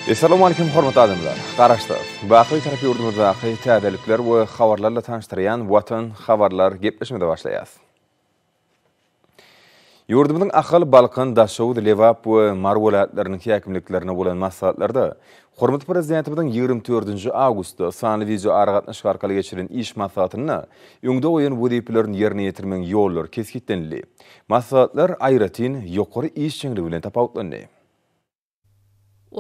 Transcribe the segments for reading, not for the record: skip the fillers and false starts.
Essalawmalikim hormatly adamlar! Garaşsyz, baky Bitarap ýurdumyzdaky täzelikler we habarlarla tanyşdyrýan Watan habarlar gepleşigimize başlaýas. Ýurdumyzyň Ahal, Balkan, Daşoguz, Lebap we Mary welaýatlarynyň häkimliklerinde bolan maslahatlarda hormatly Prezidentimiziň 24 awgustda sanly wideoaragatnaşyk arkaly geçiren iş maslahatynda öňde goýan wezipelerini ýerine ýetirmegiň ýollary kesgitlenildi. Maslahatlar aýratyn ýokary işjeňligi bilen tapawutlandy.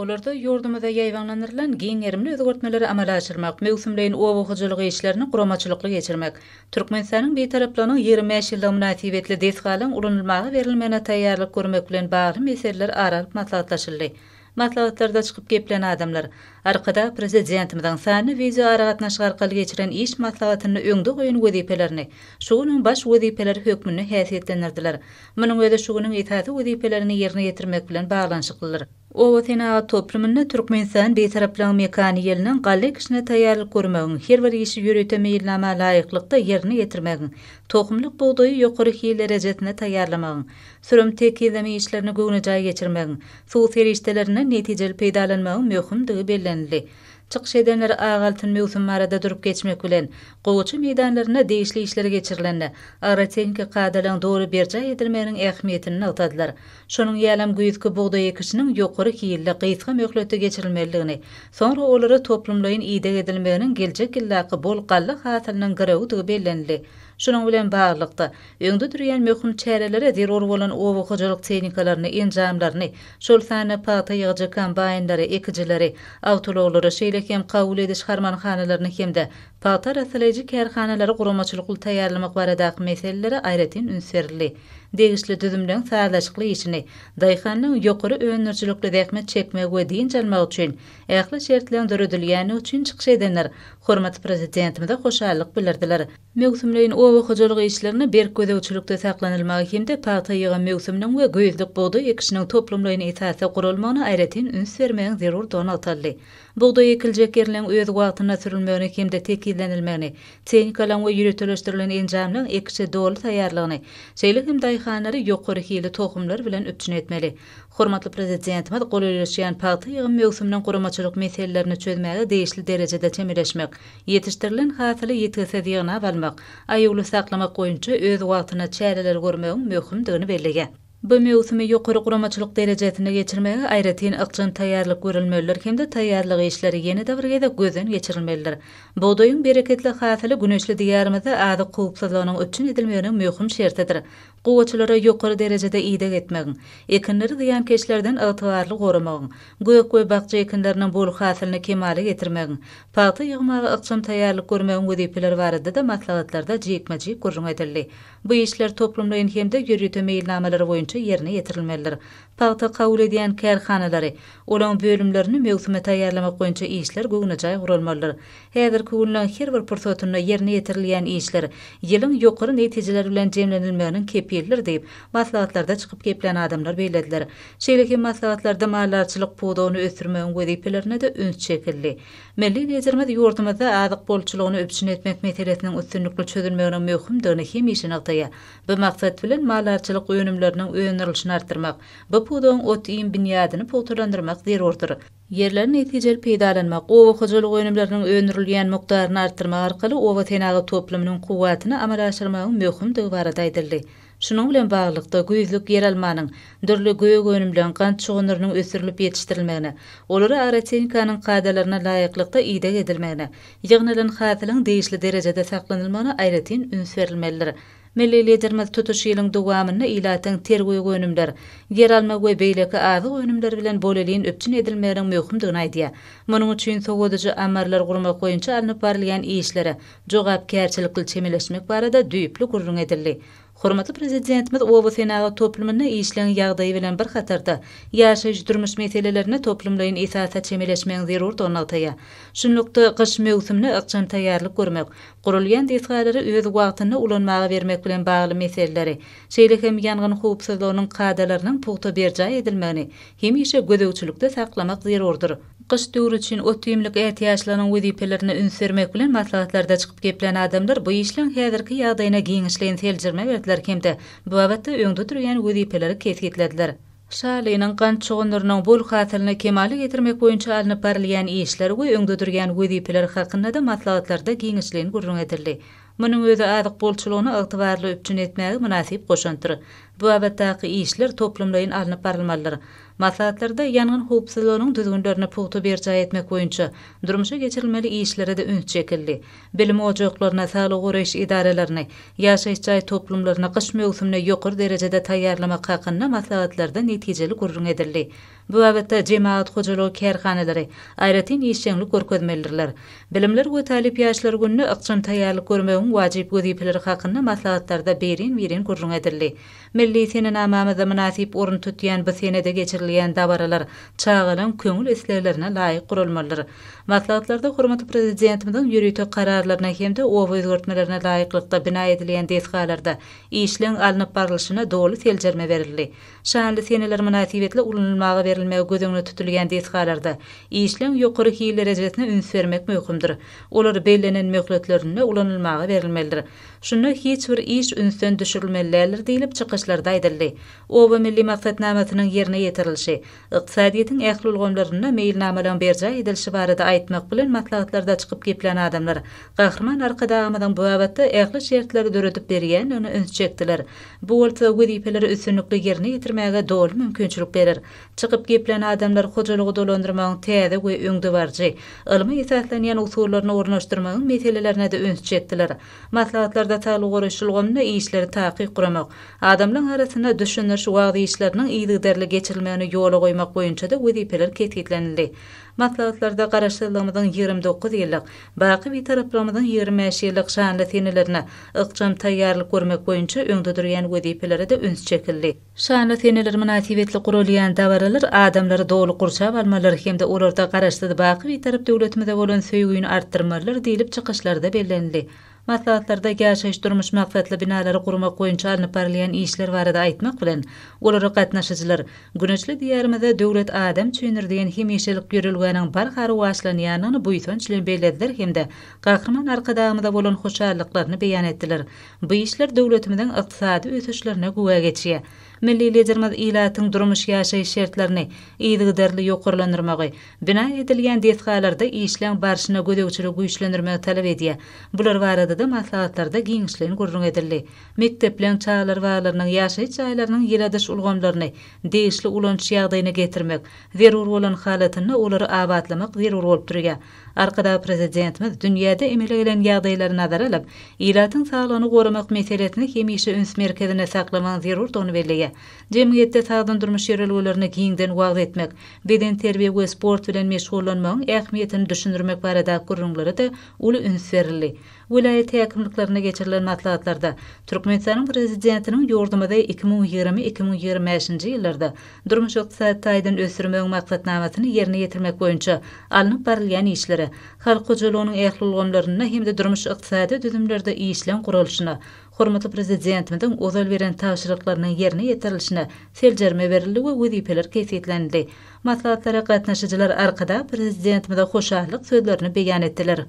Olarda ýurdumyzda ýaýbaňlandyrylan giň gerimli özgertmeleri amala aşyrmak, möwsümleýin oba hojalyk işlerini guramaçylykly geçirmek, Türkmenistanyň Bitaraplygynyň 25 ýyllygy mynasybetli desgalaryň ulanylmaga berilmegine taýýarlyk görmek bilen bagly meseleler ara alyp maslahatlaşyldy. Maslahatlarda çykyp geplän adamlar, Arkadag Prezidentimiziň sanly wideoaragatnaşyk arkaly geçiren iş maslahatynda öňde goýan wezipelerini şu günüň baş wezipeleri hökmünde häsiýetlendirdiler. Munuň özi şu günüň esasy wezipelerini ýerine ýetirmek bilen baglanyşyklydyr. Oba senagat toplumynda Türkmenistan Bitaraplygyň mekany ýylynyň galla ekişine taýýarlyk görmegiň, her bir işi ýörite meýilnama laýyklykda ýerine ýetirmegiň, tohumlyk bugdaýy ýokary hil derejesinde taýýarlamagyň, sürüm tekizleme işlerini göwnejaý geçirmegiň, suw serişdelerinden netijeli peýdalanmagyň möhümdigi bellenildi. Çykyş edenler ak altyn möwsüm barada durup geçmek bilen, gowaça meýdanlarynda degişli işler geçirilende, agrotehniki kadalaryň doly berjaý edilmeginiň ähmiýetini nygtadylar. Şonuň ýalam güýzki bugdaý ekişiniň ýokary hilli, gysga möhletde geçirilmelidigini, soňra olara toplumlaýyn ideg edilmeginiň geljek ýyldaky bol galla hasylynyň girewidigi bellenildi. Şunuň bilen baglylykda, öňde durýan möhüm çärelere zerur bolan oba hojalyk tehnikalaryny, enjamlaryny, şol sanda pagta ýygyjy kombaýnlary, ekijileri, awtoulaglary, şeýle hem kabul ediş harmanhanalaryny hem-de pagta arassalaýjy kärhanalary guramaçylykly taýýarlamak baradaky meselelere aýratyn üns berildi. Degişli düzümleň sazlaşykly işini, daýhanlaryň ýokary öndürijilikli zähmet çekmegi we dynç almagy üçin ähli şertleriň döredilýändigi üçin çykyş edenler hormatly Prezidentimize hoşallyk bildirdiler. Möwsümleýin oba hojalyk işlerine berk gözegçilikde saklanylmagy hem-de pagta ýygym möwsüminiň we güýzlük bugdaý ekişiniň toplumlaýyn esasda guralmagyna aýratyn üns bermegiň zerurdygy nygtaldy. Bugdaý ekiljek ýerleň öz wagtynda sürülmegini hem-de tekizlenilmegini, tehnikalaryň we ýöriteleşdirilen enjamlaryň ekişe doly taýýarlygyny, şeýle hem daýhanlary ýokary hilli tohumlar bilen üpjün etmeli. Hormatly Prezidentimiz golaýlaşýan pagta ýygym möwsüminiň guramaçylyk meselelerini çözmäge degişli derejede çemeleşmek, ýetişdirilen hasyly ýitgisiz ýygnap almak, aýawly saklamak boýunça öz wagtynda çäreleri görmegiň möhümdigini belleýär. Bu möwsümi ýokary guramaçylyk derejesinde geçirmäge aýratyn ykjam taýýarlyk görülmelidir hem-de taýýarlyk işleri ýene-de bir gezek gözden geçirilmelidir. Bugdaýyň bereketli hasyly güneşli Diýarymyzda azyk howpsuzlygynyň üpjün edilmeginiň möhüm şertidir. Gowaçalara ýokary derejede ideg etmegiň, ekinleri zyýankeşlerden ygtybarly goramagyň, gök we bakja ekinleriniň bol hasylyny kemala getirmegiň, pagta ýygmaga ykjam taýýarlyk görmegiň wezipeleri barada-da maslahatlarda jikme-jik gürrüň edildi. Bu işler toplumlaýyn hem-de ýörite meýilnamalar boýunça ýerine ýetirilmelidir. Pagta kabul edýän kärhanalary, olaň bölümlerini möwsüme taýýarlamak boýunça işler göwnejaý guralmalydyr. Häzirki günleň her bir pursatynda ýerine ýetirilýän işler ýylyň ýokary netijeler bilen jemlenilmeginiň kepilidir diýip, maslahatlarda çykyp geplän adamlar bellediler. Şeýle hem maslahatlarda maldarçylyk pudagyny ösdürmegiň wezipelerine-de üns çekildi. Milli Liderimiz ýurdumyzda azyk bolçulygyny üpjün etmek meselesiniň üstünlikli çözülmeginiň möhümdigini hemişe nygtaýar. Bu maksat bilen, maldarçylyk önümleriniň öndürilişini artdyrmak, bu pudagyň ot-iým binýadyny pugtalandyrmak zerurdyr. Ýerleri netijeli peýdalanmak, oba hojalyk önümleriniň öndürilýän mukdaryny artdyrmak arkaly oba senagat toplumynyň kuwwatyny amala aşyrmagyň möhümdigi barada aýdyldy. Şunuň bilen baglylykda, güýzlük ýeralmanyň, dürli gök önümleň, gant şugundyrynyň ösdürilip ýetişdirilmegine, olara agrotehnikanyň kadalaryna laýyklykda ideg edilmegine, ýygnalan hasylyň degişli derejede saklanylmagyna aýratyn üns berilmelidir. Milli Liderimiz tutuş ýylyň dowamynda ilatyň ter gök önümler, ýeralma we beýleki azyk önümleri bilen bolelin üpjün edilmeginiň möhümdigini aýdýar. Munuň üçin sowadyjy ammarlar gurmak boýunça alnyp barylýan işlere jogapkärçilikli çemeleşmek barada düýpli gürrüň edildi. Hormatly Prezidentimiz oba senagat toplumynda işleň ýagdaýy bilen bir hatarda, ýaşaýyş-durmuş meselelerine toplumlaýyn esasda çemeleşmegiň zerurdygyny nygtaýar. Şunlukda, gyş möwsümine ykjam taýýarlyk görmek, gurulýan desgalary öz wagtynda ulanmaga bermek bilen bagly meseleleri, şeýle hem ýangyn howpsuzlygynyň kadalarynyň pugta berjaý edilmegini hemişe gözegçilikde saklamak zerurdyr. Gyş döwri üçin ot-iýmlik ätiýaçlygynyň wezipelerine üns bermek bilen maslahatlarda çykyp geplän adamlar bu işleň häzirki ýagdaýyna giňişleýin seljerme berdiler hem-de bu babatda öňde durýan wezipeleri kesgitlediler. Şalynyň gant çoganlarynyň bol hasylyny kemala getirmek boýunça alnyp barylýan işler we öňde durýan wezipeler hakynda-da maslahatlarda giňişleýin gürrüň edildi. Munuň özi azyk bolçulygyny ygtybarly üpjün etmäge mynasyp goşantdyr. Bu babatdaky işler toplumlaýyn alnyp barylmalydyr. Maslahatlarda ýangyn howpsuzlygynyň düzgünlerini pugta berjaý etmek boýunça durmuşa geçirilmeli işlere-de üns çekildi. Bilim ojaklaryny, saglygy goraýyş edaralaryny, ýaşaýyş jaý toplumlaryny gyş möwsümine ýokary derejede taýýarlamak hakynda maslahatlarda netijeli gürrüň edildi. Bu babatda jemagat hojalygy kärhanalary aýratyn işjeňlik görkezmelidirler. Bilimler we talyp ýaşlar gününe ykjam taýýarlyk görmegiň wajyp wezipeleri hakynda maslahatlarda birin-birin gürrüň edildi. Milli senenamamyzda mynasyp orun tutýan bu senede geçirilýän dabaralar çagalaň köňül isleglerine laýyk guralmalydyr. Maslahatlarda hormatly Prezidentimiziň ýörite Kararlaryna hem-de oba özgertmelerine laýyklykda bina edilýän desgalarda işleň alnyp barlyşyna doly seljerme berildi. Şanly seneler mynasybetli ulanylmaga berilmegi göz öňünde tutulýan desgalarda işleň ýokary hil derejesine üns bermek möhümdir. Olar bellenen möhletlerinde ulanylmaga berilmelidir. Şunda hiç bir iş ünsden düşürilmeli däldir diýlip, çykyşlarda aýdyldy. Oba milli maksatnamasynyň ýerine ýetirilişi, ykdysadyýetiň ähli ulgamlarynda meýilnamalaryň berjaý edilişi barada aýtmak bilen maslahatlarda çykyp geplän adamlar Gahryman Arkadagymyzyň bu babatda ähli şertleri döredip berýändigine üns çekdiler. Bu bolsa wezipeleri üstünlikli ýerine ýetirmäge doly mümkinçilik berer. Çykyp geplän adamlar hojalygy dolandyrmagyň täze we öňdebaryjy, ylma esaslanýan usullaryny ornaşdyrmagyň meselelerine-de üns çekdiler. Maslahatlarda saglygy goraýyş ulgamynda işleri takyk guramak, adamlaryň arasynda düşündiriş-wagyz işleriniň yzygiderli geçirilmegini ýola goýmak boýunça-da wezipeler kesgitlenildi. Maslahatlarda Garaşsyzlygymyzyň 29 ýyllyk, baky Bitaraplygymyzyň 25 ýyllyk şanly senelerine ykjam taýýarlyk görmek boýunça öňde durýan wezipelere-de üns çekildi. Şanly seneler mynasybetli guralýan dabaralar adamlary doly gurşap almalydyr hem-de olarda Garaşsyz, baky Bitarap döwletimize bolan söýgüni artdyrmalydyr diýlip, çykyşlarda bellenildi. Maslahatlarda ýaşaýyş-durmuş maksatly binalary gurmak boýunça alnyp barylýan işler barada aýtmak bilen, olara gatnaşyjylar Güneşli Diýarymyzda Döwlet adam üçindir diýen hemişelik ýörelgäniň barha rowaçlanýandygyny buýsanç bilen bellediler hem-de Gahryman Arkadagymyza bolan hoşallyklaryny beýan etdiler. Bu işler döwletimiziň ykdysady ösüşlerine güwä geçýär. Milli Liderimiz ilatyň durmuş-ýaşaýyş şertlerini yzygiderli ýokarlandyrmagy, bina edilýän desgalarda işleň barşyna gözegçiligi güýçlendirmegi talap edýär. Bular barada-da maslahatlarda giňişleýin gürrüň edildi. Mekdepleň, çagalar baglarynyň, ýaşaýyş jaýlarynyň ýyladyş ulgamlaryny degişli ulanyş ýagdaýyna getirmek, zerur bolan halatynda olary abatlamak zerur bolup durýar. Arkadag Prezidentimiz dünýäde emele gelen ýagdaýlary nazara alyp, ilatyň saglygyny goramak meselesini hemişe üns merkezinde saklamagyň zerurdygyny belleýär. Jemgyýetde sagdyn durmuş ýörelgelerini giňden wagyz etmek, bedenterbiýe we sport bilen meşgullanmagyň ähmiýetini düşündirmek baradaky gürrüňlere-de uly üns berildi. Welaýat häkimliklerinde geçirilen maslahatlarda Türkmenistanyň Prezidentiniň ýurdumyzy 2020, 2025-nji ýyllarda durmuş-ykdysady taýdan ösdürmegiň maksatnamasyny ýerine ýetirmek boýunça alnyp barylýan işlere, halk hojalygynyň ähli ulgamlarynda hem-de durmuş-ykdysady düzümlerde işleň guralyşyna, hormatly Prezidentimiziň ozal beren tabşyryklarynyň ýerine ýetirilişine seljerme berildi we wezipeler kesgitlenildi. Maslahatlara gatnaşyjylar Arkadag Prezidentimize hoşallyk sözlerini beýan etdiler.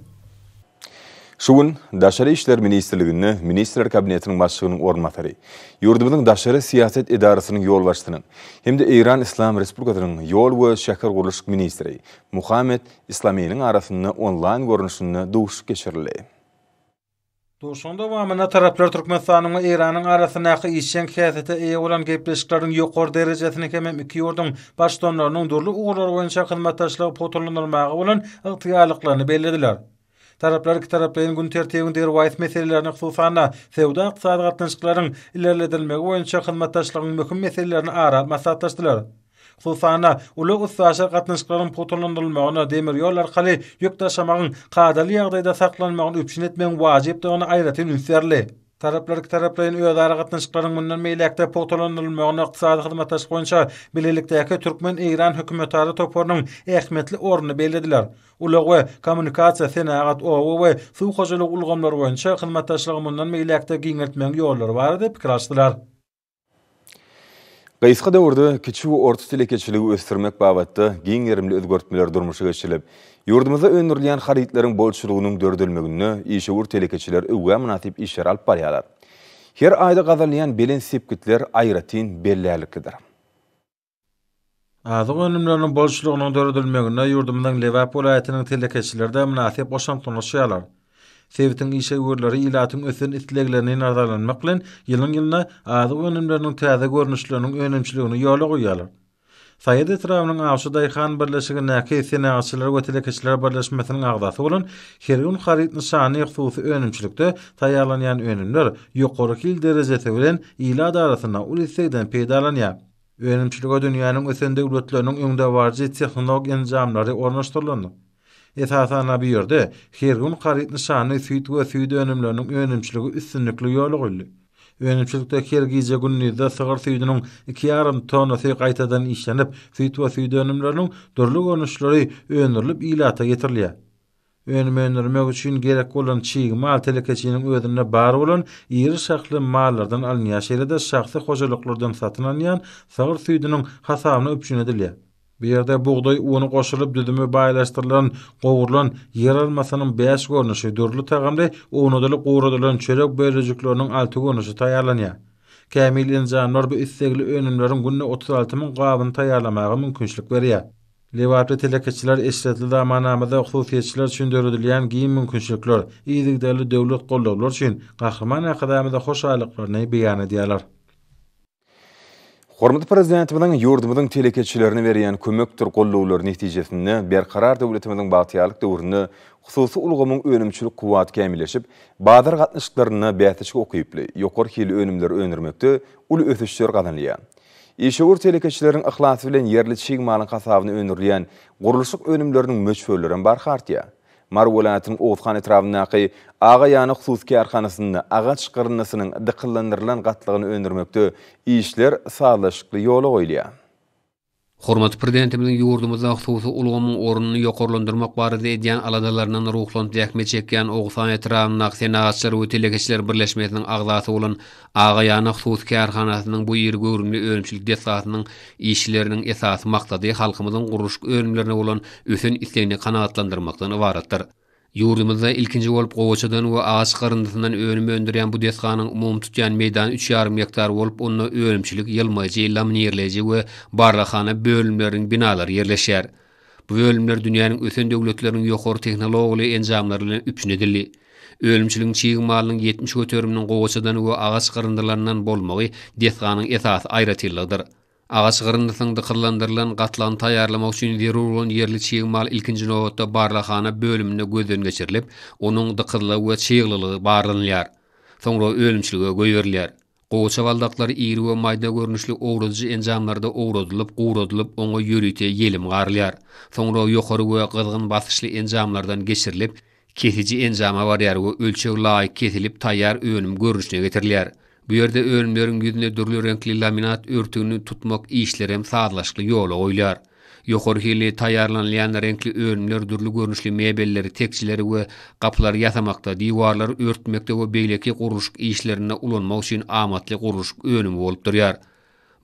Şu gün Daşary işler ministrliginde Ministrler Kabinetiniň Başlygynyň orunbasary, ýurdumyzyň daşary syýasat edarasynyň ýolbaşçysynyň hem-de Eýran Yslam Respublikasynyň ýol we şähergurluşyk ministri Muhammet Islaminiň arasynda onlaýn görnüşinde duşuşyk geçirildi. Duşuşygyň dowamynda taraplar Türkmenistanyň we Eýranyň arasyndaky işjeň häsiýete eýe bolan gepleşikleriň ýokary derejesini hemem iki ýurduň Baştutanlarynyň dürli ugurlar boýunça hyzmatdaşlygy pugtalandyrmaga bolan ygtyýarlyklaryny bellediler. Taraplar ikitaraplaýyn gün tertibiniň derwaýys meselelerini, hususan-da, söwda-ykdysady gatnaşyklaryň ilerledilmegi boýunça hyzmatdaşlygyň möhüm meselelerini ara alyp maslahatlaşdylar. Hususan-da, ulag-üstaşyr gatnaşyklaryň pugtalandyrylmagyna, demir ýol arkaly ýük daşamagyň kadaly ýagdaýda saklanmagyny üpjün etmegiň wajypdygyna aýratyn üns berildi. Taraplar ikitaraplaýyn özara gatnaşyklaryň mundan beýläk-de pugtalandyrylmagyna ykdysady hyzmatdaşlyk boýunça bilelikdäki türkmen-eýran hökümetara toparynyň ähmiýetli ornuny bellediler. Ulag we kommunikasiýa, senagat, oba we suw hojalygy ulgamlary boýunça hyzmatdaşlygy mundan beýläk-de giňeltmegiň ýollary barada pikir alşdylar. Gysga döwürde kiçi we orta telekeçiligi ösdürmek babatda giň gerimli özgertmeler durmuşa geçirilip, ýurdumyzda öndürilýän harytlaryň bolçulygynyň döredilmeginde işewür telekeçiler öwgä mynasyp işleri alyp barýarlar. Her aýda gazanylýan belent sepgitler aýratyn bellärliklidir. Azyk önümleriniň bolçulygynyň döredilmeginde ýurdumyzyň Lebap welaýatynyň telekeçileri-de mynasyp goşantlaryny goşýarlar. Sebitiň işewürleri ilatyň ösen isleglerini nazarlanmak bilen, ýylyň-ýylyna azyk önümleriniň täze görnüşleriniň önümçiligini ýola goýýarlar. Saýat etrabynyň Awçy daýhan birleşigindäki Senagatçylar we telekeçiler birleşmesiniň agzasy bolan Her gün haryt nyşanly hususy önümçilikde taýýarlanýan önümler ýokary hil derejesi bilen ilat arasynda uly islegden peýdalanýar. Önümçilige dünýäniň ösen döwletleriniň öňdebaryjy tehnologik enjamlary ornaşdyrylandyr. Esasan-da bu ýerde Her gün haryt nyşanly süýt we süýt önümleriniň önümçiligi üstünlikli ýola goýuldy. Önümçilikde her gije-gündizde sygyr süýdüniň iki ýarym tonnasy gaýtadan işlenip, süýt we süýt önümleriniň dürli görnüşleri öndürilip ilata ýetirilýär. Önüm öndürmek üçin gerek bolan çig mal telekeçiniň özünde bar bolan iri şahly mallardan alynýar, şeýle-de şahsy hojalyklardan satyn alynýan sygyr süýdüniň hasabyna üpjün edilýär. Bu ýerde bugdaý uny goşulyp düzümi baýlaşdyrylan gowrulan ýeralmasynyň bäş görnüşi, dürli tagamly ownadylyp guradylan çörek bölejikleriniň alty görnüşi taýýarlanýar. Kämil enjamlar bu islegli önümleriň günde 36 müň gabyny taýýarlamaga mümkinçilik berýär. Lebaply telekeçiler eşretli zamanamyzda hususyýetçiler üçin döredilýän giň mümkinçilikler, yzygiderli döwlet goldawlary üçin Gahryman Arkadagymyza hoşallyklaryny beýan edýärler. Hormatly Prezidentimiziň ýurdumyzyň telekeçilerine berýän kömekdir goldawlary netijesinde Berkarar döwletimiziň bagtyýarlyk döwründe hususy ulgamyň önümçilik kuwwaty kämilleşip, bazar gatnaşyklarynda bäsleşige ukyply, ýokary hilli önümleri öndürmekde uly ösüşler gazanylýar. Işewür telekeçileriň yhlasy bilen ýerli çig malyň hasabyna öndürilýän gurluşyk önümleriniň möçberlerem barha artýar. Mary welaýatynyň Oguzhan etrabyndaky Aga ýany hususy kärhanasynda agaç gyryndysynyň dykyllandyrylan gatlagyny öndürmekde işler sazlaşykly ýola goýulýar. Hormatly Prezidentimiziň ýurdumyzda hususy ulgamyň ornuny ýokarlandyrmak barada edýän aladalaryndan ruhlanyp zähmet çekýän Oguzhan etrabyndaky Senagatçylar we telekeçiler birleşmesiniň agzasy bolan Aga ýana hususy kärhanasynyň bu iri göwrümli önümçilik desgasynyň işçileriniň esasy maksady halkymyzyň gurluşyk önümlerine bolan ösen islegini kanagatlandyrmakdan ybaratdyr. Ýurdumyzda ilkinji bolup gowaçadan we agaç garyndysyndan önüm öndürýän bu desganyň umumy tutýan meýdany üç ýarym gektar bolup, onda önümçilik, ýylmaýjy, laminirleýji we barlaghana bölümleriniň binalary ýerleşýär. Bu bölümler dünýäniň ösen döwletleriniň ýokary tehnologiýaly enjamlary bilen üpjün edildi. Önümçiligiň çig malynyň 70 göteriminiň gowaçadan we agaç gyryndylaryndan bolmagy desganyň esasy aýratynlygydyr. Agaç gyryndysynyň dykyzlandyrylan gatlagyny taýýarlamak üçin zerur bolan ýerli çig mal ilkinji nobatda barlaghana bölüminde gözden geçirilip, onuň dykyzlygy we çyglylygy barlanylýar. Soňra önümçilige goýberilýär. Gowaça baldaklary iri we maýda görnüşli owradyjy enjamlarda owradylyp, guradylyp, oňa ýörite ýelim garylýar. Soňra ýokary we gyzgyn basyşly enjamlardan geçirilip, kesiji enjama barýar we ölçeg laýyk kesilip, taýýar önüm görnüşine getirilýär. Bu ýerde önümleriň ýüzüne dürli reňkli laminat örtügini tutmak işlerem sazlaşykly ýola goýulýar. Ýokary hilli taýýarlanylýan reňkli önümler dürli görnüşli mebelleri, tekjeleri we gapylary ýasamakda, diwarlary örtmekde we beýleki gurluşyk işlerinde ulanmak üçin amatly gurluşyk önümi bolup durýar.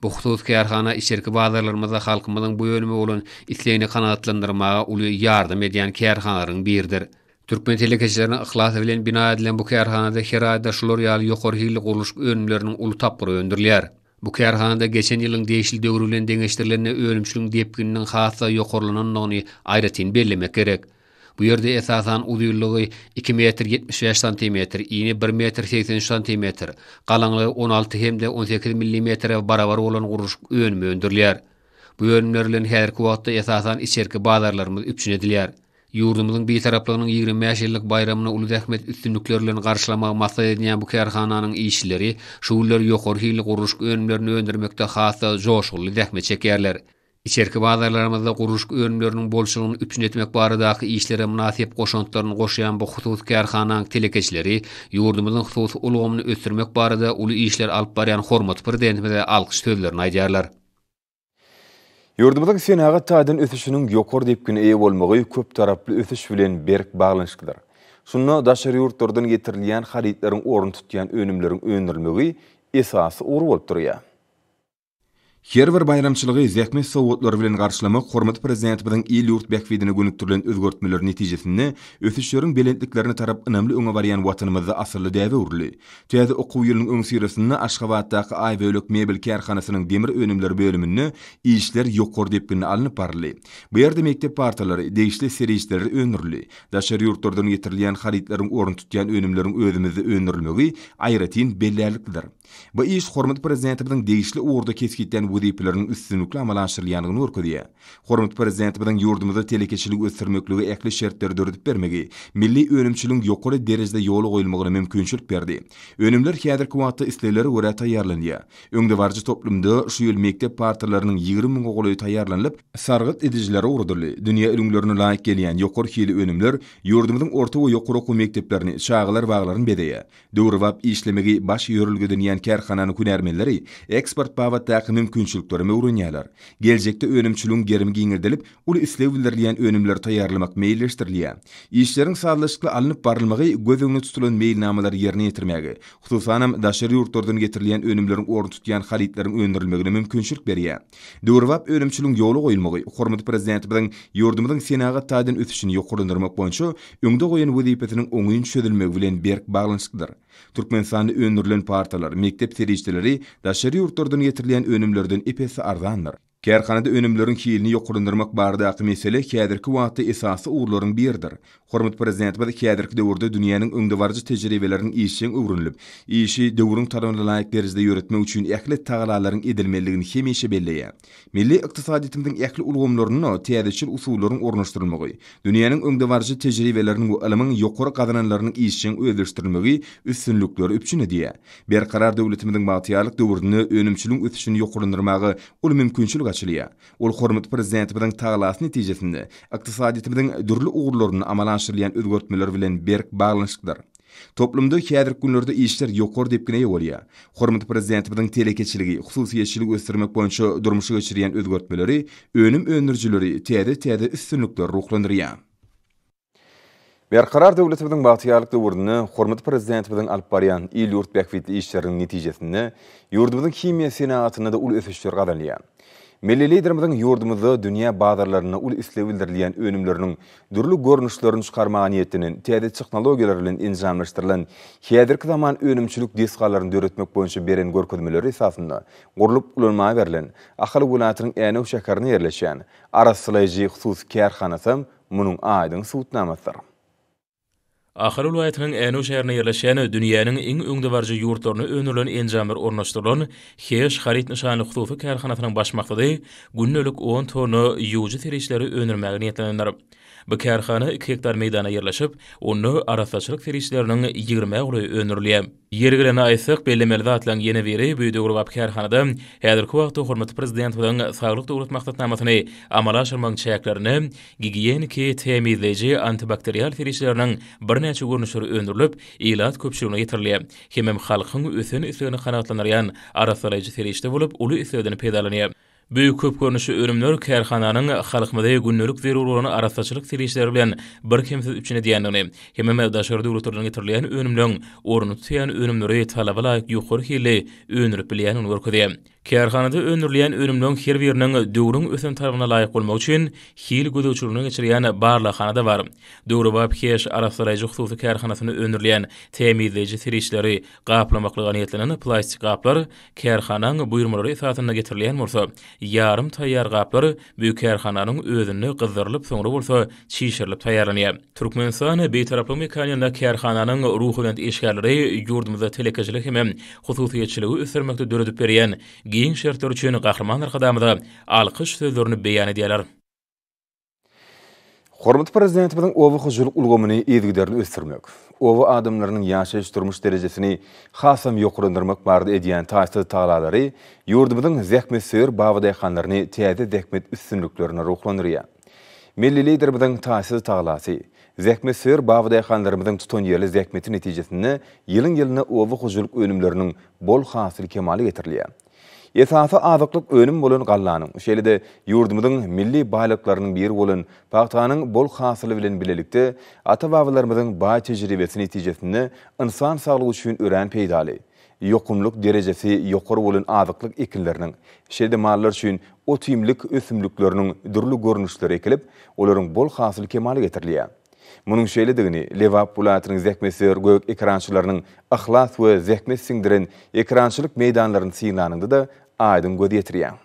Bu hususy kärhana içerki bazarlarymyzda halkymyzyň bu önüme bolan islegini kanagatlandyrmaga uly ýardam edýän kärhanalaryň biridir. Türkmen telekeçileriniň yhlasy bilen bina edilen bu kärhanada her aýda şular ýaly ýokary hilli gurluşyk önümleriniň uly tapgyry öndürilýär. Bu kärhanada geçen ýylyň degişli döwri bilen deňeşdirilende önümçiligiň depgininiň has-da ýokarlanandygyny aýratyn bellemek gerek. Bu ýerde esasan uzynlygy iki metr 75 santimetr, ini bir metr 83 santimetr, galyňlygy 16 hem-de 18 millimetre barabar bolan gurluşyk önümi öndürilýär. Bu önümler bilen häzirki wagtda esasan içerki bazarlarymyz üpjün edilýär. Ýurdumyzyň Bitaraplygynyň 25 ýyllyk baýramyny uly zähmet üstünlikleri bilen garşylamagy maksat edinýän bu kärhananyň işçileri şu günler ýokary hilli gurluşyk önümlerini öndürmekde has-da joşgunly zähmet çekýärler. Içerki bazarlarymyzda gurluşyk önümleriniň bolçulygyny üpjün etmek baradaky işlere mynasyp goşantlaryny goşýan bu hususy kärhananyň telekeçileri ýurdumyzyň hususy ulgamyny ösdürmek barada uly işleri alyp barýan hormatly Prezidentimize alkyş sözlerini aýdýarlar. Ýurdumyzyň senagat taýdan ösüşiniň ýokary depgine eýe bolmagy köptaraply ösüş bilen berk baglanyşyklydyr. Şunda daşary ýurtlardan getirilýän harytlaryň ornuny tutýan önümleriň öndürilmegi esasy ugur bolup durýar. Her bir baýramçylygy zähmet sowgatlary bilen garşylamak hormatly Prezidentimiziň il-ýurt bähbidine gönükdirilen özgertmeleri netijesinde ösüşleriň belentliklerine tarap ynamly öňe barýan Watanymyzda asylly däbe öwrüldi. Täze okuw ýylynyň öňüsyrasynda Aşgabatdaky Aýbölek mebel kärhanasynyň demir önümleri bölüminde işler ýokary depginde alnyp baryldy. Bu ýerde mekdep partalary, degişli serişdeler öndürildi. Daşary ýurtlardan getirilýän harytlaryň ornuny tutýan önümleriň özümizde öndürilmegi aýratyn bellärliklidir. Bu iş hormatly Prezidentimiziň degişli ugurda kesgitlän wezipeleriniň üstünlikli amala aşyrylýandygyny görkezýär. Hormatly Prezidentimiziň ýurdumyzda telekeçiligi ösdürmeklige ähli şertleri döredip bermegi, milli önümçiligiň ýokary derejede ýola goýulmagyna mümkinçilik berdi. Önümler häzirki wagtda isleglere görä taýýarlanýar. Öňdebaryjy toplumda şu ýyl mekdep partalarynyň 20 müňe golaýy taýýarlanylyp, sargyt edijilere ugradyldy. Dünýä ülňülerine laýyk gelýän ýokary hili önümler ýurdumyzyň orta we ýokary okuw mekdeplerini, çagalar baglaryny bezeýär. Döwrebap işlemegi baş ýörelge edinýän kärhananyň hünärmenleri eksport babatdaky mümkinçiliklerem öwrenýärler. Geljekde önümçiligiň gerimi giňeldilip, uly isleg bildirilýän önümleri taýýarlamak meýilleşdirilýär. Işleriň sazlaşykly alnyp barylmagy göz öňünde tutulan meýilnamalary ýerine ýetirmäge, hususanam, daşary ýurtlardan getirilýän önümleriň ornuny tutýan harytlaryň öndürilmegine mümkinçilik berýär. Döwrebap önümçiligiň ýola goýulmagy hormatly Prezidentimiziň ýurdumyzyň senagat taýdan ösüşini ýokarlandyrmak boýunça öňde goýan wezipesiniň oňyn çözülmegi bilen berk baglanyşyklydyr. Türkmenistanda öndürilen partalar, mekdep serişdeleri daşary ýurtlardan getirilýän önümlerden ep-esli arzandyr. Kärhanada önümleriň hilini ýokarlandyrmak baradaky mesele häzirki wagtda esasy ugurlaryň biridir. Hormatly Prezidentimiz häzirki döwürde dünýäniň öňdebaryjy tejribeleriniň işjeň öwrenilip, işi döwrüň talabyna laýyk derejede ýöretmek üçin ähli tagalalaryň edilmelidigini hemişe belleýär. Milli ykdysadyýetimiziň ähli ulgamlarynda täzeçil usullaryň ornaşdyrylmagy, dünýäniň öňdebaryjy tejribeleriniň we ylmyň ýokary gazananlarynyň işjeň özleşdirilmegi üstünlikleri üpjün edýär. Berkarar döwletimiziň bagtyýarlyk döwründe önümçiligiň ösüşini ýokarlandyrmaga uly mümkinçilik açylýar. Ol hormatly Prezidentimiziň tagallasy netijesinde ykdysadyýetimiziň dürli ugurlarynda amala aşyrylýan özgertmeler bilen berk baglanyşyklydyr. Toplumda häzirki günlerde işler ýokary depgine eýe bolýar. Hormatly Prezidentimiziň telekeçiligi, hususyýetçiligi ösdürmek boýunça durmuşa geçirýän özgertmeleri önüm öndürijileri täze-täze üstünlikler ruhlandyrýar. Berkarar döwletimiziň bagtyýarlyk döwründe hormatly Prezidentimiziň alyp barýan il-ýurt bähbitli işleriniň netijesinde ýurdumyzyň himiýa senagatynda-da uly ösüşler gazanylýar. Milli Liderimiziň ýurdumyzda dünýä bazarlarynda uly isleg bildirilýän önümleriniň dürli görnüşlerini çykarmaga niýetlenen täze tehnologiýalar bilen enjamlaşdyrylan häzirki zaman önümçilik desgalaryny döretmek boýunça beren görkezmeleri esasynda gurlup ulanmaga berlen Ahal welaýatynyň Änew şäherinde ýerleşýän arassalaýjy hususy kärhanasam munuň aýdyň subutnamasydyr. Ahal welaýatynyň Änew şäherinde ýerleşýän dünýäniň iň öňdebaryjy ýurtlarynda öndürilen enjamlar ornaşdyrylan Heş haryt nyşanly hususy kärhanasynyň baş maksady gündelik on tonna ýuwujy serişdeleri öndürmäge niýetlenendir. Bu kärhana iki gektar meýdanda ýerleşip, onda arassaçylyk serişdeleriniň ýigrimä golaýy öndürilýär. Ýeri gelende aýtsak, bellemeli zatlaryň ýene biri, bu döwrebap kärhanada häzirki wagtda hormatly Prezidentimiziň Saglyk Döwlet maksatnamasyny amala aşyrmagyň çäklerinde gigiýeniki tämizleýji antibakterial serişdeleriniň birnäçe görnüşleri öndürilip, ilat köpçüligine ýetirilýär. Hemem halkyň ösen islegini kanagatlandyrýan arassalaýjy serişde bolup, uly islegden peýdalanýar. Bu köp görnüşli önümler kärhananyň halkymyzy gündelik zerur bolan arassaçylyk serişdeleri bilen birkemsiz üpjün edýändigini hemem daşary döwletlerden getirilýän önümleň ornuny tutýan önümleri talaba laýyk ýokary hilli öndürip bilýändigini görkezýär. Kärhanada öndürilýän önümleň her biriniň döwrüň ösen talabyna laýyk bolmagy üçin hil gözegçiligini geçirýän barlaghana-da bar. Döwrebap Heş arassalaýjy hususy kärhanasynda öndürilýän tämizleýji serişdeleri gaplamaklyga niýetlenen plastik gaplar Kärhanaň buýurmalary esasynda getirilýän bolsa, ýarym taýýar gaplar bu kärhananyň özünde gyzdyrylyp, soňra bolsa çişirilip taýýarlanýar. Türkmenistan Bitaraplyk mekanynda kärhananyň ruhubelent işgärleri ýurdumyzda telekeçilik hem hususyýetçiligi ösdürmekde döredip berýän giň şertler üçin Gahryman Arkadagymyza alkyş sözlerini beýan edýärler. Hormatly Prezidentimiziň oba hojalyk ulgamyny yzygiderli ösdürmek, oba adamlarynyň ýaşaýyş-durmuş derejesini hasam ýokarlandyrmak barada edýän taýsyz tagallalary ýurdumyzyň zähmetsöýer babadaýhanlaryny täze zähmet üstünliklerine ruhlandyrýar. Milli Liderimiziň taýsyz tagallasy, zähmetsöýer babadaýhanlarymyzyň tutanýerli zähmeti netijesinde ýylyň-ýylyna oba hojalyk önümleriniň bol hasyly kemala getirilýär. Esasy azyklyk önüm bolan gallanyň, şeýle-de ýurdumyzyň milli baýlyklarynyň biri bolan pagtanyň bol hasyly bilen bilelikde, ata-babalarymyzyň baý tejribesi netijesinde ynsan saglygy üçin örän peýdaly. ýokumlyk derejesi ýokary bolan azyklyk ekinleriniň, şeýle-de mallar üçin ot-iýmlik ösümlikleriniň dürli görnüşleri ekilip, olaryň bol hasyly kemala getirilýär. Munuň şeýledigini Lebap welaýatynyň zähmetsöýer gök ekerançylarynyň yhlas we zähmet siňdiren ekerançylyk meýdanlaryny synlanyňda-da aýdyň göz ýetirýäň.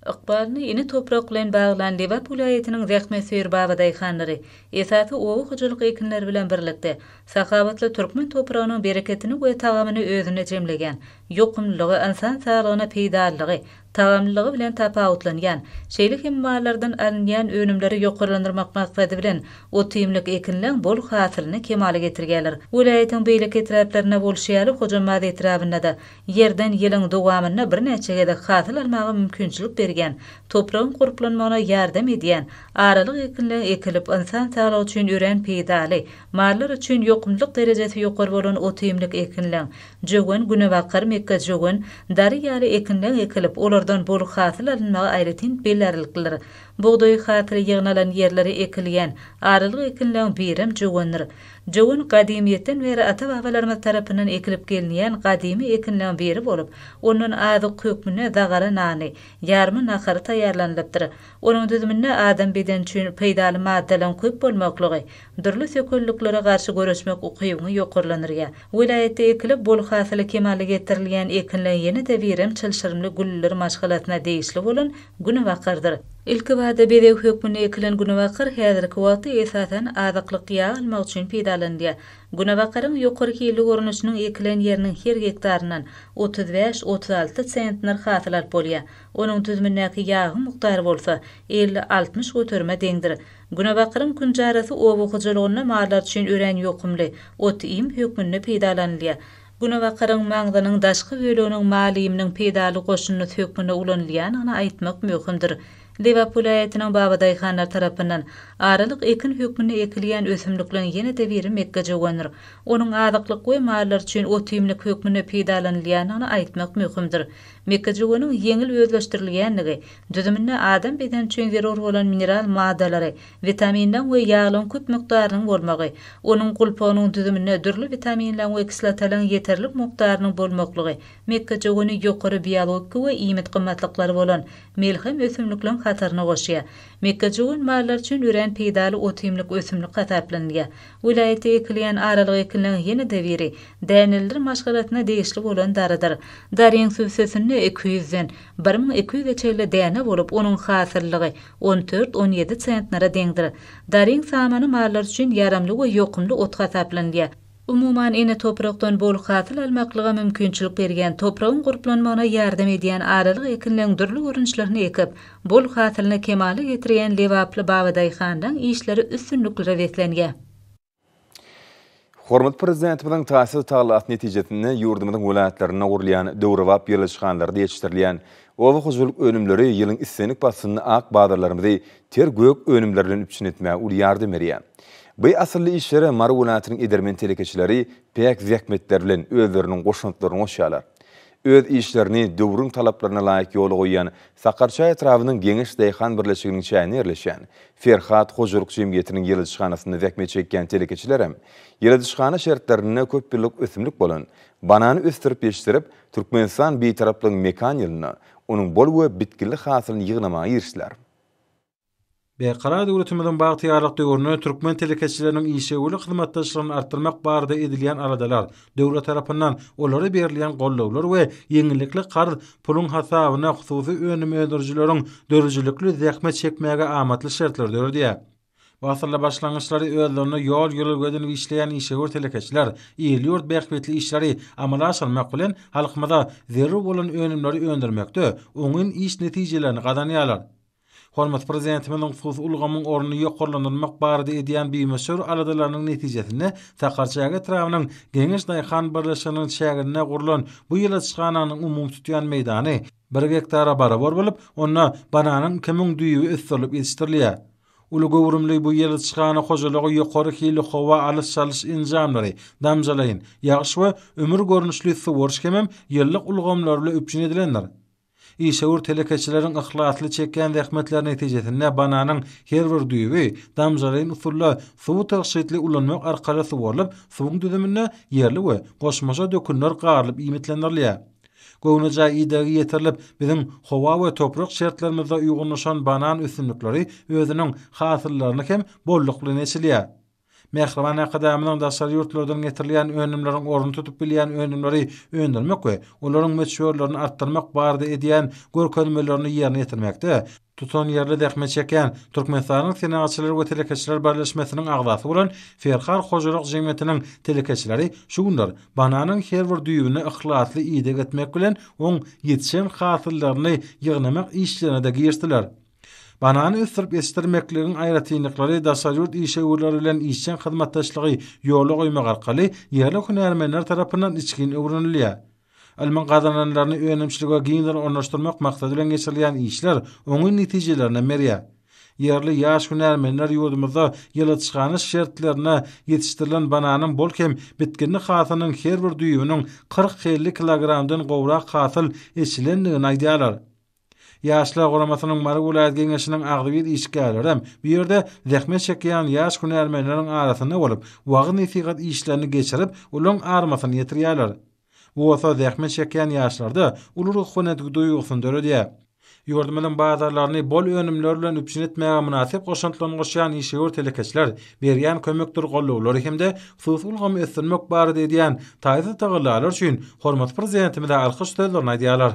Ykbalyny ene toprak bilen baglan Lebap welaýatynyň zähmetsöýer babadaýhanlary esasy oba hojalyk ekinleri bilen birlikde, sahawatly türkmen topragynyň bereketini we tagamyny özünde jemleýän, ýokumlylygy, ynsan saglygyna peýdalylygy, tagamlylygy bilen tapawutlanýan, şeýle hem mallardan alynýan önümleri ýokarlandyrmak maksady bilen ot-iýmlik ekinleň bol hasylyny kemala getirýärler. Welaýatyň beýleki etraplarynda bolşy ýaly, Hojambaz etrabynda-da Ýerden ýylyň dowamynda birnäçe gezek hasyl almaga mümkinçilik berýän, topragyň gurplanmagyna ýardam edýän, aralyk ekinleň ekilip, ynsan saglygy üçin örän peýdaly, mallar üçin ýokumlylyk derejesi ýokary bolan ot-iýmlik ekinleň, jöwen, günebakar, mekgejöwen, dary ýaly ekinleň ekilip, olardan bol hasyl alynmagy aýratyn bellärliklidir. Bugdaý hasyly ýygnalan ýerlere ekilýän aralyk ekinleň birem jöwendir. Jöwen gadymyýetden bäri ata-babalarymyz tarapyndan ekilip gelinýän gadymy ekinleň biri bolup, ondan azyk hökmünde zagara nany, ýarma nahary taýýarlanylypdyr. Onuň düzüminde adam bedeni üçin peýdaly maddalaryň köp bolmaklygy, dürli sökelliklere garşy göreşmek ukybyňy ýokarlandyrýar. Welaýatda ekilip, bol hasyly kemala getirilýän ekinleň ýene-de birem çylşyrymly güllüler maşgalasyna degişli bolan Günebakardyr. Ilkibada bezeg hökmünde ekilen günebakar häzirki wagtda esasan azyklyk ýag almak üçin peýdalanylýar. Günebakaryň ýokary hilli görnüşiniň ekilen ýeriniň her gektaryndan 35, 36 sentner hasyl alyp bolýar. Onuň düzümindäki ýagyň mukdary bolsa 50, 60 göterime deňdir. Günebakaryň künjarasy oba hojalygynda mallar üçin örän ýokumly ot-iým hökmünde peýdalanylýar. Günebakaryň maňzynyň daşky böleginiň mal iýminiň peýdaly goşundysy hökmünde ulanylýandygyny aýtmak möhümdir. Lebap welaýatynyň babadaýhanlary tarapyndan aralyk ekin hökmünde ekilýän ösümlikleriň ýene-de biri mekgejöwendir. Onuň azyklyk we mallar üçin ot-iýmlik hökmünde peýdalanylýandygyny aýtmak möhümdir. Mekgejöweniň ýeňil özleşdirilýänligi, düzüminde adam bedeni üçin zerur bolan mineral maddalary, witaminleň we ýaglaryň köp mukdarynyň bolmagy, onuň gulpagynyň düzüminde dürli witaminleň we kislotalaryň ýeterlik mukdarynyň bolmaklygy mekgejöweni ýokary biologiki we iýmit gymmatlyklary bolan melhem ösümlikleriň hataryna goşýar. Mekgejöwen mallar üçin örän peýdaly ot-iýmlik ösümlik hasaplanylýar. Welaýatda ekilýän aralyk ekinleriň ýene-de biri, däneliler maşgalasyna degişli bolan darydyr. Daryň sübsesinde iki ýüzden, 1200 e çenli däne bolup, onuň hasyllygy on dört, on ýedi sentnere deňdir. Daryň samany mallar üçin ýaramly we ýokumly ot hasaplanylýar. Umuman, ene toprakdan bol hasyl almaklyga mümkinçilik berýän, topragyň gurplanmagyna ýardam edýän aralyk ekinleň dürli görnüşlerini ekip, bol hasylyny kemala getirýän lebaply babadaýhanlaň işleri üstünliklere beslenýär. Hormatly Prezidentimiziň taýsyz tagallasy netijesinde ýurdumyzyň welaýatlarynda gurulýan döwrebap ýyladyşhanalarda ýetişdirilýän oba hojalyk önümleri ýylyň islendik paslynda ak bazarlarymyzy ter gök önümler bilen üpjün etmäge uly ýardam berýär. Bu asylly işlere Mary welaýatynyň edermen telekeçileri päk zähmetleri bilen özleriniň goşantlaryny goşýarlar. Öz işlerini döwrüň talaplaryna laýyk ýola goýýan Sakarçaý etrabynyň Geňeş daýhan birleşiginiň çäginde ýerleşýän Ferhat hojalyk jemgyýetiniň ýyladyşhanasynda zähmet çekýän telekeçilerem ýyladyşhana şertlerinde köp ýyllyk ösümlik bolan banany ösdürip ýetişdirip, Türkmenistan Bitaraplygyň mekan ýylynda onuň bol we bitginli hasylyny ýygnamaga girişdiler. Berkarar döwletimiziň bagtyýarlyk döwründe türkmen telekeçileriniň işewürlik hyzmatdaşlygyny artdyrmak barada edilýän aladalar, döwlet tarapyndan olara berilýän goldawlar we ýeňillikli karz puluň hasabyna hususy önüm öndürijileriň döredijilikli zähmet çekmäge amatly şertleri döredýär. Bu asylly başlangyçlary özlerine ýol-ýörelge edinip işleýän işewür telekeçiler il-ýurt bähbitli işleri amala aşyrmak bilen halkymyza zerur bolan önümleri öndürmekde oňyn iş netijelerini gazanýarlar. Hormatly Prezidentimiziň hususy ulgamyň ornuny ýokarlandyrmak barada edýän bimöçber aladalarynyň netijesinde Sakarçäge etrabynyň Geňeş daýhan birleşiginiň çäginde gurlan bu ýyladyşhananyň umumy tutýan meýdany bir gektara barabar bolup, onda bananyň 2000 düýbi ösdürilip ýetişdirilýär. Uly göwrümli bu ýyladyşhana hojalygy ýokary hilli howa alyş-çalyş enjamlary, damjalaýyn, ýagyş we ümür görnüşli suwaryş hemem ýyllyk ulgamlary bilen üpjün edilendir. Işewür telekeçileriň yhlasly çekýän zähmetleri netijesinde bananyň her bir düýbi damjalaýyn usulda suwy tygşytly ulanmak arkaly suwarylyp, suwuň düzüminde ýerli we goşmaça dökünler garylyp iýmitlendirilýär. Göwnejaý idegi ýetirilip, biziň howa we toprak şertlerimizde uýgunlaşan banan ösümlikleri özüniň hasyllaryny hem bolluk bilen eçilýär. Mähriban Arkadagymyzyň daşary ýurtlardan getirilýän önümleriň ornuny tutup bilýän önümleri öndürmek we olaryň möçberlerini artdyrmak barada edýän görkezmelerini ýerine ýetirmekde tutanýerli zähmet çekýän Türkmenistanyň Senagatçylar we telekeçiler birleşmesiniň agzasy bolan Ferhar hojalyk jemgyýetiniň telekeçileri şu günler bananyň her bir düýbüne yhlasly ideg etmek bilen oň ýetişen hasyllaryny ýygnamak işlerine-de girişdiler. Banany ösdürip ýetişdirmekligiň aýratynlyklary daşary ýurt işewürleri bilen işjeň hyzmatdaşlygy ýola goýmak arkaly ýerli hünärmenler tarapyndan içgin öwrenilýär. Ylmyň gazananlaryny önümçilige giňden ornaşdyrmak maksady bilen geçirilýän işler oňyn netijelerinem berýär. Ýerli ýaş hünärmenler ýurdumyzda ýyladyşhana şertlerinde ýetişdirilen bananyň bol hem bitginli hasylynyň her bir düýbüniň 40-50 kilogramdan gowrak hasyl eçilendigini aýdýarlar. Ýaşlar guramasynyň Mary welaýat Geňeşiniň agzybir işgärlerem bu ýerde zähmet çekýän ýaş hünärmenleriň arasynda bolup, wagyz-nesihat işlerini geçirip, olaryň armasyny ýetirýärler. Bu bolsa zähmet çekýän ýaşlarda uly ruhubelentlik duýgusyny döredýär. Ýurdumyzyň bazarlaryny bol önümler bilen üpjün etmäge mynasyp goşantlaryny goşýan işewür telekeçiler berýän kömekdir gollawlary hem-de hususy ulgamy ösdürmek barada edýän taýsyz tagallalary üçin hormatly Prezidentimize alkyş sözlerini aýdýarlar.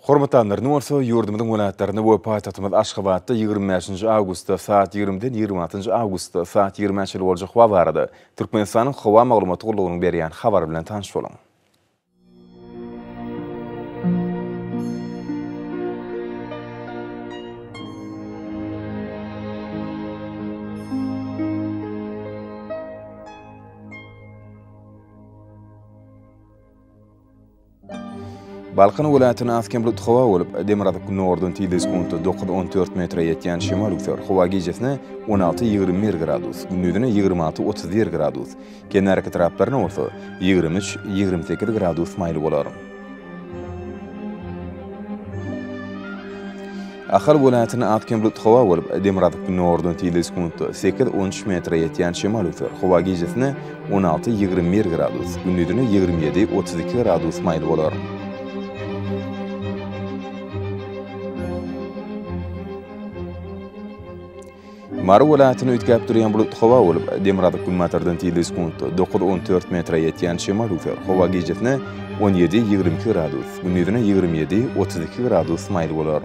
Hormatly adamlar, indi bolsa ýurdumyzyň welaýatlarynda we paýtagtymyz Aşgabatda 25-nji awgustda saat 20-den 26-njy awgustda saat 20-ä çenli boljak howa barada Türkmenistanyň Howa maglumat gullugynyň berýän habary bilen tanyş boluň. Balkan welaýatynda az-kem bulutly howa bolup, demirgazyk-günordan tizligi sekuntda dokuz-on dört metre ýetýän şemal öwser. Howa gijesine on alty-ýigrimi bir gradus, gündizine ýigrimi alty-otuz bir gradus, kenarýaka etraplarynda bolsa ýigrimi üç-ýigrimi sekiz gradus maýyl bolar. Ahal welaýatynda az-kem bulutly howa bolup, demirgazyk-günordan tizligi sekuntda sekiz-on üç metre ýetýän şemal öwser. Howa gijesine on alty-ýigrimi bir gradus, gündizine ýigrimi ýedi-otuz iki gradus maýyl bolar. Mary welaýatynda üýtgäp durýan bulutly howa bolup, demirgazyk-günbatardan tizligi sekuntda dokuz-on dört metre ýetýän şemal öwser. Howa gijesine on ýedi-ýigrimi iki gradus, gündizine ýigrimi ýedi-otuz iki gradus maýyl bolar.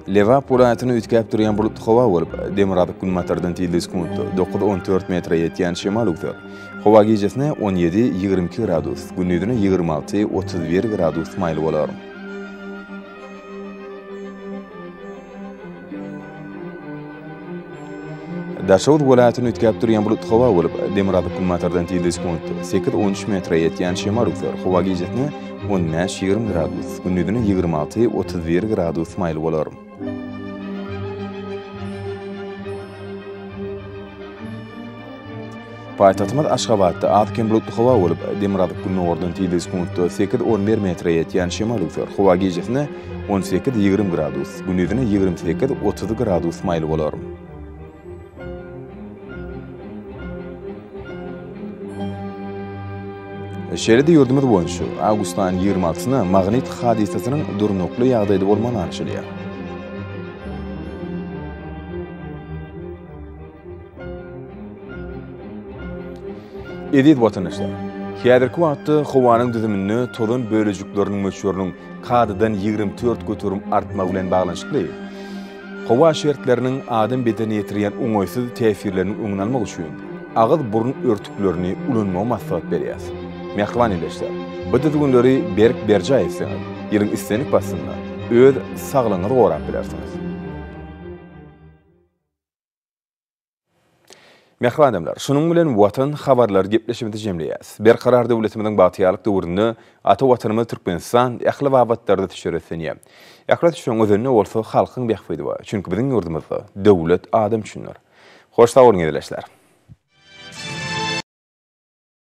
Lebap welaýatynda üýtgäp durýan bulutly howa bolup, demirgazyk-günbatardan tizligi sekuntda dokuz-on dört metre ýetýän şemal öwser. Howa gijesine on ýedi, 22 gradus, gündizine 26, 31 gradus maýyl bolar. Daşoguz welaýatynda üýtgäp durýan bulutly howa bolup, demirgazyk-günbatardan tizligi sekuntda sekiz, on üç metre ýetýän şemal öwser. Howa gijesine on bäş, 20 gradus, gündizine 26, 31 gradus maýyl bolar. Paýtagtymyz Aşgabatda az-kem bulutly howa bolup, demirgazyk-gündogardan tizligi sekuntda sekiz-on bir metre ýetýän şemal öwser. Howa gijesine on sekiz-ýigrimi gradus, gündizine 28-30 gradus maýyl bolar. Şeýle-de ýurdumyz boýunça awgust aýynyň ýigrimi altysyna magnit hadysasynyň durnukly ýagdaýda bolmagy garaşylýar. Eziz watandaşlar! Häzirki wagtda howanyň düzüminde tozan bölejikleriniň möçberiniň kadadan 24% artmagy bilen baglanyşykly, howa şertleriniň adam bedenine ýetirýän oňaýsyz täsirleriniň öňüni almak üçin agyz-burun örtüklerini ulanmagy maslahat berýäris. Mähriban ildeşler, bu düzgünleri berk berjaý etseňiz, ýylyň islendik paslynda öz saglygyňyzy gorap bilersiňiz. Mähriban adamlar, şunuň bilen Watan habarlary gepleşigimizi jemleýäris. Berkarar döwletimiziň bagtyýarlyk döwründe ata Watanymyz Türkmenistan ähli babatlarda ösüşlere beslenýär. Ähli ösüşiň özeninde bolsa halkyň bähbidi bar. Çünki biziň ýurdumyzda döwlet adam üçindir. Hoş sag boluň ildeşler!